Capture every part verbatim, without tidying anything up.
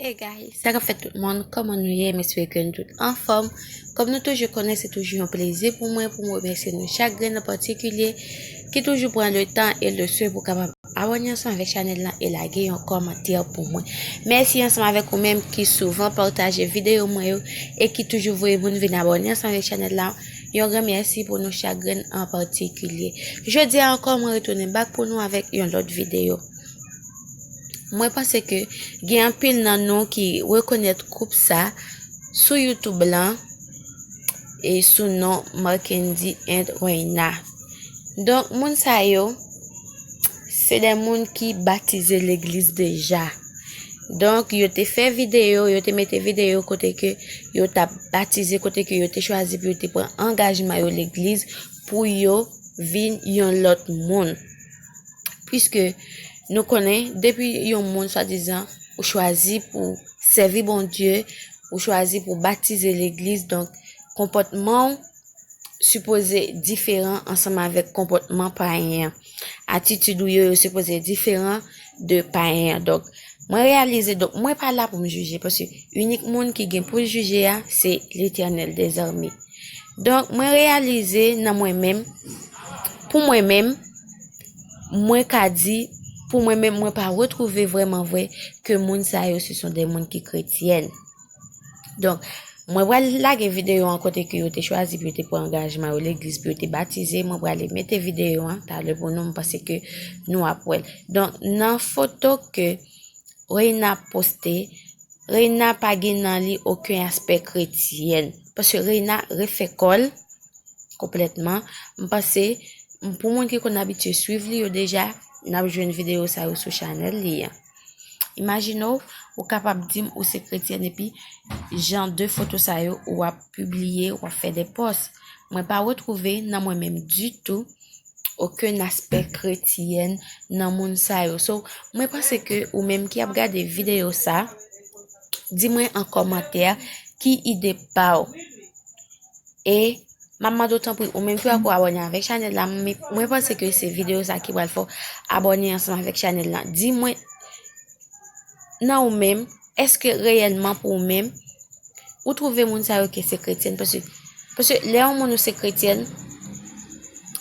Hey guys, sa k ap fèt tout moun? Kòman nou ye? M espere ke nou tout anfòm. Kòm nou toujou konnen, se toujou yon plezi pou mwen pou m remèsye nou chak grenn an patikilye ki toujou pran le tan e le swen pou kapab abòne ansanm avèk chanèl lan e lage yon kòmantè pou mwen. Mèsi ansanm avèk ou menm ki souvan pataje videyo mwen yo e ki toujou voye moun vin abòne ansanm avèk chanèl la. Yon gran mèsi pou nou chak grenn an patikilye. Jodi a ankò, mwen retounen back pou nou avèk yon lòt videyo. Mwen panse ke gen anpil nan nou ki rekonèt koup sa sou YouTube lan e sou non Marckendy and Reina. Donk, moun sa yo, se de moun ki batize legliz deja. Donk, yo te fè videyo, yo te mete videyo kote ke yo t ap batize, kote ke yo te chwazi pou yo te pran angajman yo legliz pou yo vin yon lòt moun. Piske nou konnen, depi yon moun swadizan ou chwazi pou sèvi Bondye, ou chwazi pou batize legliz, donk konpòtman w sipoze diferan ansanm avèk konpòtman payen an. Atitid ou yo, yo sipoze diferan de payen an. Donk, mwen reyalize, donk, mwen pa la pou m jije, paske inik moun ki gen pou l jije a, se Letènèl dèzame. Donk, mwen reyalize nan mwen menm, pou mwen menm, mwen ka di, pou mwen menm, mwen pa retwouve vrèman vre ke moun sa yo, se son de moun ki kretyèn. Donk, mwen pral lage videyo an kote ke yo te chwazi pou yo te pran angajman yo legliz, pou yo te batize. Mwen pral mete videyo an talè pou nou. M panse ke nou ap wè l. Donk, nan foto ke Reina poste, Reina pa gen nan li okenn aspè kretyèn. Paske Reina refè kò l konplètman. M panse, m, pou moun ki konn abitye swiv li yo deja, n ap jwenn videyo sa yo sou chanèl li an. Imajine w, ou kapab di m ou se kretyèn epi jan de foto sa yo ou ap pibliye, w ap fè de pòs. Mwen pa retwouve nan mwen menm ditou okenn aspè kretyèn nan moun sa yo. So, mwen panse ke ou menm ki ap gade videyo sa, di mwen an kòmantè ki ide pa w. E m ap mande w tanpri, ou menm ki pako abòne avèk chanèl la, mwen, mwen panse ke se videyo sa ki pral fè w abòne ansanm avèk chanèl la. Di mwen, nan ou menm, èske reyèlman pou ou menm, ou twouve moun sa yo ke se kretyèn? Paske, paske lè yon moun ou se kretyèn,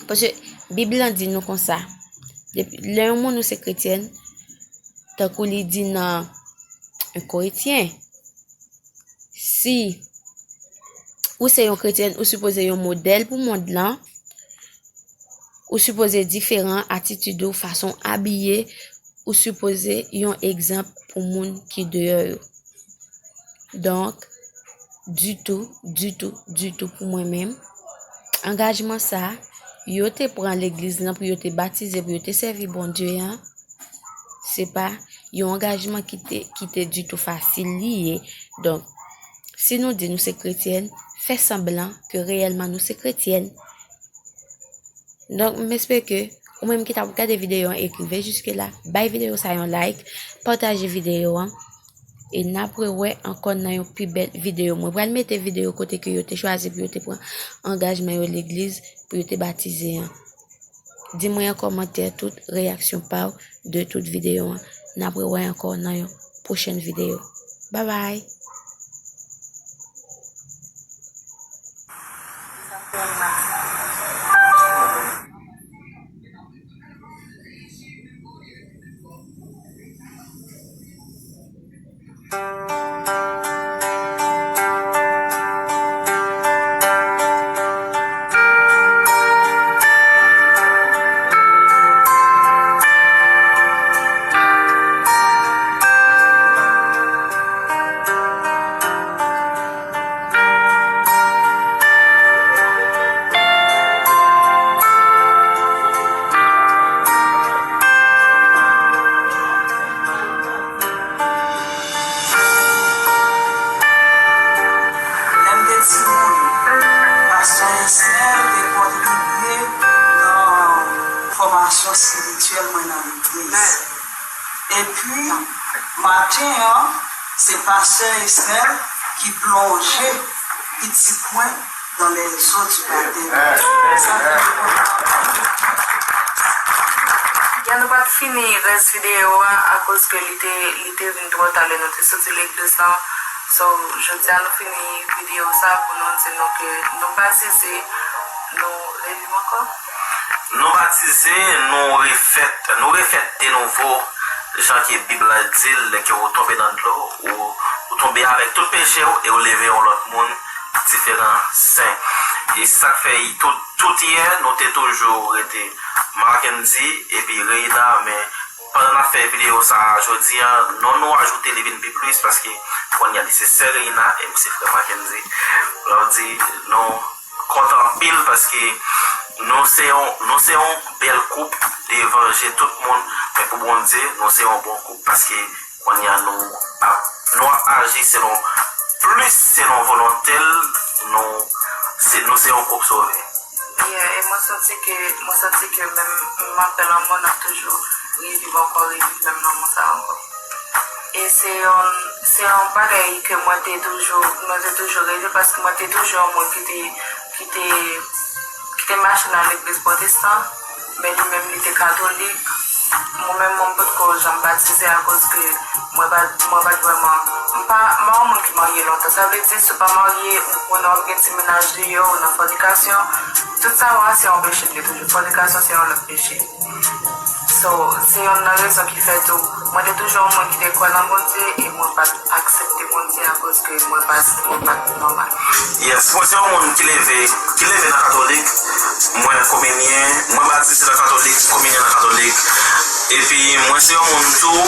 paske Bib lan di nou konsa, depi, lè yon moun ou se kretyèn, tankou li di nan Korentyen, si ou se yon kretyèn, ou sipoze yon modèl pou mond lan, ou sipoze diferan, atitid ou, fason w abiye, ou sipoze yon egzanp pou moun ki deyò yo. Donk, ditou, ditou, ditou pou mwen menm, angajman sa, yo te pran legliz lan pou yo te batize, pou yo te sèvi Bondye an, se pa yon angajman ki te, ki te ditou fasil li ye. Donk, si nou di nou se kretyèn, fè sanblan ke reyèlman nou se kretyèn. Donk, m espere ke ou menm ki t ap gade videyo an e ki rive jiske la, bay videyo sa yon like, pataje videyo an, e n ap rewè ankò nan yon pi bèl videyo. Mwen pral mete videyo kote ke yo te chwazi pou yo te pran angajman yo legliz, pou yo te batize an. Di mwen an kòmantè tout reyaksyon pa w de tout videyo an. N ap rewè ankò nan yon pwochèn videyo. Babay! Lè m te timoun, pastè Esnèl te kontribye nan fòmasyon espirityèl mwen nan legliz. Epi, maten an, se pastè Esnèl ki plonje pitit mwen dans les eaux du baptême. Sa fè mwen kontan. Nou pa t fini rès videyo a akoz ke li te, li te vin twò ta lè nou te soti legliz lan. So, jodi a nou fini videyo sa pou nou di nou ke nou batize, nou reviv ankò. Nou batize, nou refèt, nou refèt de nouvo, jan ke Bib la di l, lè ke ou tonbe nan dlo, ou, ou tonbe avèk tout peche w e ou leve yon lòt moun diferan, sen. E se sa k fè tout, tout yè, nou te toujou rete Mackendy epi Reina, men pandan n ap fè videyo sa a jodi a, non nou ajoute li vin pi plis paske kounye a li se sè Reina e m se frè Mackendy. Lè w di nou kontan anpil paske nou se yon, nou se yon bèl koup devan je tout moun, men pou Bondye, nou se yon bon koup paske kounye a nou ap, nou ap aji selon, plis selon volonte l, nou se, nou se yon koup sove. Yeah, e mwen santi ke, mwen santi ke menm m ap fè lanmò, n ap toujou reviv ankò, reviv menm lanmò sa ankò. E se yon, se yon bagay ke mwen te toujou, mwen te toujou reve, paske mwen te toujou yon moun ki te, ki te, ki te mache nan legliz pwotestan, men li menm li te katolik. Mwen menm, mwen potko janm batize akoz ke mwen pa, mwen pa t vrèman, m pa, m pa yon moun ki marye lontan. Sa vle di, si w pa marye, ou konnen w ap gen ti mennaj deyò, ou nan fònikasyon, tout sa yo a, se yon peche li ye toujou. Fònikasyon, se yon lòt peche. So, se yonn nan rezon ki fè tou, mwen te toujou yon moun ki te kwè nan Bondye e mwen pa t aksepte Bondye akoz ke mwen pa, mwen pa t nòmal. Yes, mwen se yon moun ki leve, ki leve nan katolik, mwen kominyen, mwen batize nan katolik, kominyen nan katolik. Epi mwen se yon moun tou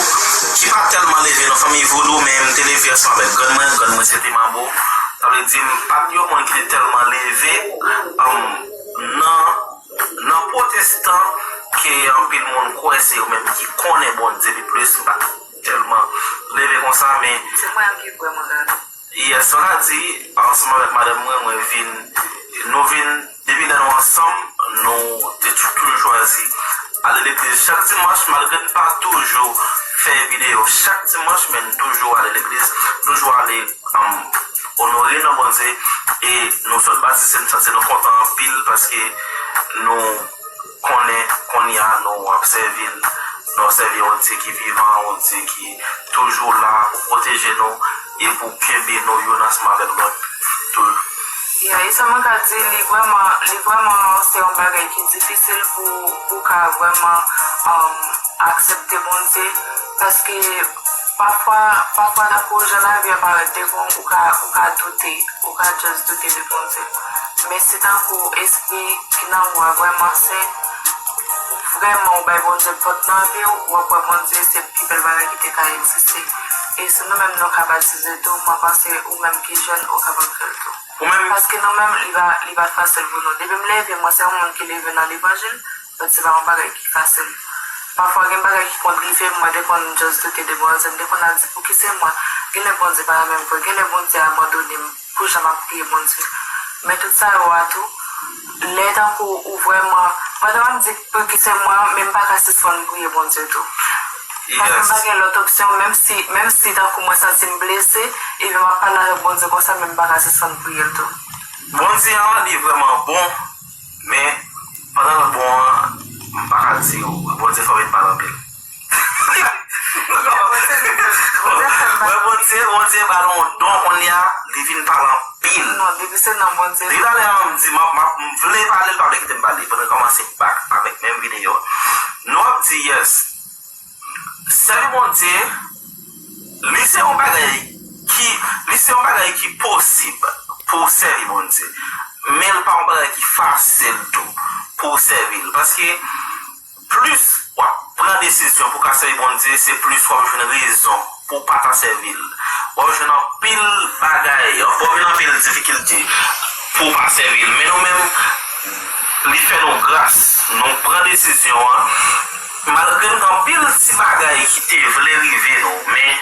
ki pa tèlman leve nan fanmi vodou, men m te leve ansanm avèk grann mwen, grann mwen se te manbo. Sa vle di m pa t yon moun ki te tèlman leve, um, nan nan pwotestan ke anpil moun kwè se yo menm ki konnen Bondye pi plis, m pa t tèlman leve konsa, men se mwen menm ki kwè mwen gade. Yes, sa ka di, ansanm avèk madanm mwen, mwen vin, nou vin, depi lè nou ansanm, nou te tou-, toujou chwazi ale legliz chak dimanch, malgre n pa toujou fè videyo chak dimanch, men n toujou ale legliz, toujou ale um, onore non Bondye, e nou sot batize, m santi nou kontan anpil paske nou konnen kounye a nou ap sèvi l, nou ap sèvi yon Dye ki vivan, yon Dye ki toujou la pou pwoteje nou e pou kenbe nou youn ansanm avèk lòt tou. Yeah, e sa mwen ka di, li vrèman, li vrèman se yon bagay ki difisil pou, pou ka vrèman, um, aksepte Bondye, paske pafwa, pafwa tankou jan lavi a parèt devan w, ou ka, ou ka doute, ou ka just doute de Bondye. Men si tankou espri ki nan ou a vrèman sen, vrèman ou bay Bondye pòt nan vi w, w ap wè Bondye se pi bèl bagay ki te ka egziste. E si nou menm nou ka batize tou, mwen panse ou menm ki jèn, ou kapab fè l tou. Ou menm? Paske nou menm, li pa, li pa t fasil pou nou. Depi m leve, mwen se yon moun ki leve nan levanjil, donk se pa yon bagay ki fasil. Pafwa gen bagay ki konn rive m, mwen te konn just doute de Bondye, m te konn ap di, "Pouki se mwen?" Genlè Bondye pa renmen m vre, genlè Bondye abandone m, pou jan m ap priye Bondye. Men tout sa yo a tou, lè tankou ou vrèman, pandan m ap di, "Pouki se mwen?" Men m pa ka sispann priye Bondye tou. Paske m pa gen lòt opsyon, menm si, menm si tankou mwen santi m blese, epi m ap pale avèk Bondye konsa, men m pa ka sispann priye l tou. Bondye an, li vrèman bon, men pandan l bon an, m pa ka di w, Bondye fè w vin pale anpil. Mwen, Bondye, Bondye ba l yon don kounye a, li vin pale anpil. Non, depi se nan Bondye. Depi talè a, m di, m ap, m ap, m vle pale, l pa vle kite m pale. Pou nou kòmanse back avèk menm videyo. Nou ap di yes. Sèvi Bondye, li se yon bagay ki, li se yon bagay ki posib pou w sèvi Bondye. Men l pa yon bagay ki fasil tou pou w sèvi l. Paske plis w ap pran desizyon pou w ka sèvi Bondye, se plis w ap jwenn rezon pou w pa ta sèvi l. W ap jwenn anpil bagay, w ap jwenn anpil difikilte pou w pa sèvi l. Men nou menm, li fè nou gras, nou pran desizyon an. Malgre n gen anpil ti bagay ki te vle rive nou, men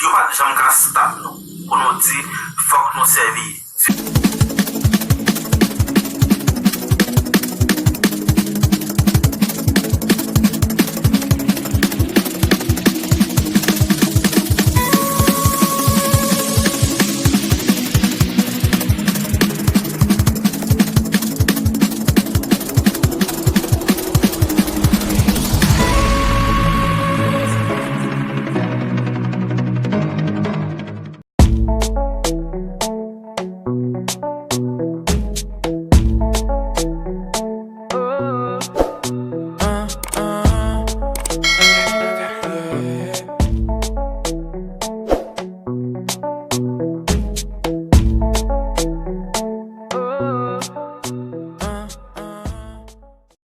yo pa t janm ka stop nou pou nou di fòk nou sèvi Dye.